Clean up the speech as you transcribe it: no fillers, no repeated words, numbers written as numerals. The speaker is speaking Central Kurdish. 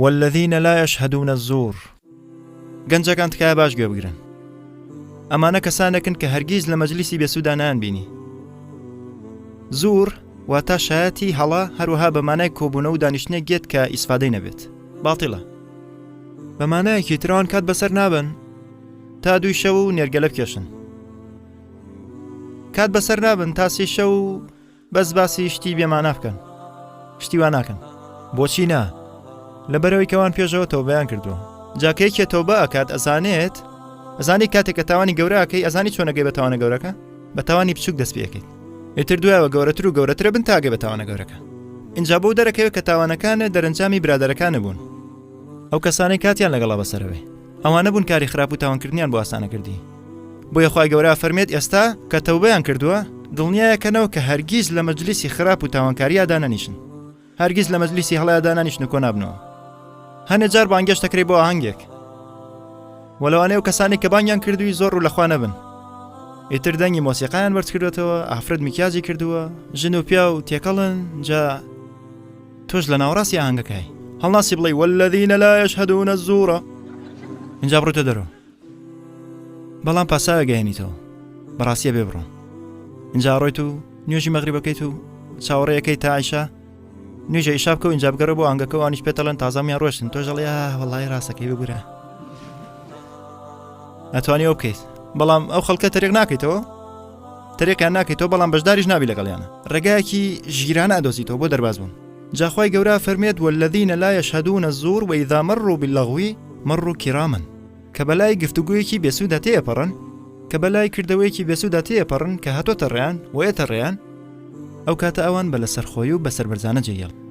والذین لا یشهدون الزور گەنجەکان تکایە باش گوێ بگرن ئەمانە کەسانێکن کە هەرگیز لە مەجلیسی بێسوودا نان بینی زور واتا شایەتی هەڵە هەروەها بە مانای کۆبوونە و دانیشتنێک گێت کە ئیسفادەی نەبێت باتیڵە بە مانایەکی ترەوان کات بەسەر نابن تا دووی شەو و نێرگەلە بکێشن کات بەسەر نابن تا سێ شەو و بەس باسی شتی بێمانا بکەن شتی وا ناکەن بۆچی نا لەبەرەوەی کەوان پێشەوە تەوبەیان کردووە جا کە یەکێ تەوبە ئەکات ئەزانێت ئەزانی کاتێک کە تاوانی گەورە ئەکەی ئەزانی چۆن ئەگەی بە تاوانە گەورەکە بە تاوانی بچوک دەست پێ ئەکەیت ئیتر دوایەوە گەورەتر و گەورەترە بن تا ئەگەی بە تاوانە گەورەکە ئینجا بۆ دەرەکەوێت کە تاوانەکانە دەرەنجامی برادەرەکانە بوون ئەو کەسانەی کاتیان لەگەڵا بەسەرەوەی ئەوانە بوون کاری خراپ و تاوانکردنیان بۆ ئاسانە کردی بۆیە خوای گەورە ئەفەرمێت ئێستا کە تەوبەیان کردووە دڵنیایەکەنەوە کە هەرگیز لە مەجلیسی خراپ و تاوانکاریا دانەنیشن هەرگیز لە مەجلیسی هەڵەیا دانانیشن و کۆنابنەوە هەنێ جار بانگێشت دەکرێ بۆ ئاهەنگێک وە لەوانەیە ئەو کەسانەی کە بانگیان کردووی زۆر ڕوو لەخوا نەبن ئیتر دەنگی مۆسیقایان بەرز کردوێتەوە ئافرەت میکیاجی کردووە ژن و پیاو تێکەڵن جا تۆش لە ناوەڕاستی ئاهەنگەکەی هەڵناسی بڵێی والذین لا یشهدون الزور اینجا بڕۆیتە دەرەوە بەڵام پاساوێک گەێنیتەوە بەڕاستیە بێ بڕۆم اینجا ڕۆیت و نوێژی مەغریبەکەیت و چاوەڕێیەکەی تا عیشا نوێژە ئیشا بکە و اینجا بگەڕێ بۆ ئاهەنگەکە وانیش پێتەڵێن تازامیان ڕۆشتن تۆش ئەڵێ وەڵی ڕاستەکەی بگورە ئەتوانی ئەو بکەیت بەڵام ئەو خەڵکە تەریق ناکەیتەوە تەریقیان ناکەیتەوە بەڵام بەشداریش نابی لەگەڵیانە ڕێگایەکی ژیرانە ئەدۆزیتەوە بۆ دەرباز بوون جا خوای گەورە فەرمێت والذین لا یشهدون الزور واذا مروا باللغو مروا کراما کە بەلای گفتوگۆیەکی بێسوودا تێئەپەڕن کە بەلای کردەوەیەکی بێسوودا تێئەپەڕن کە هاتۆتە ڕێیان و ئێتە ڕێیان ئەو کاتە ئەوان بە لەسەرخۆیی و بە سەربەرزانە جێی.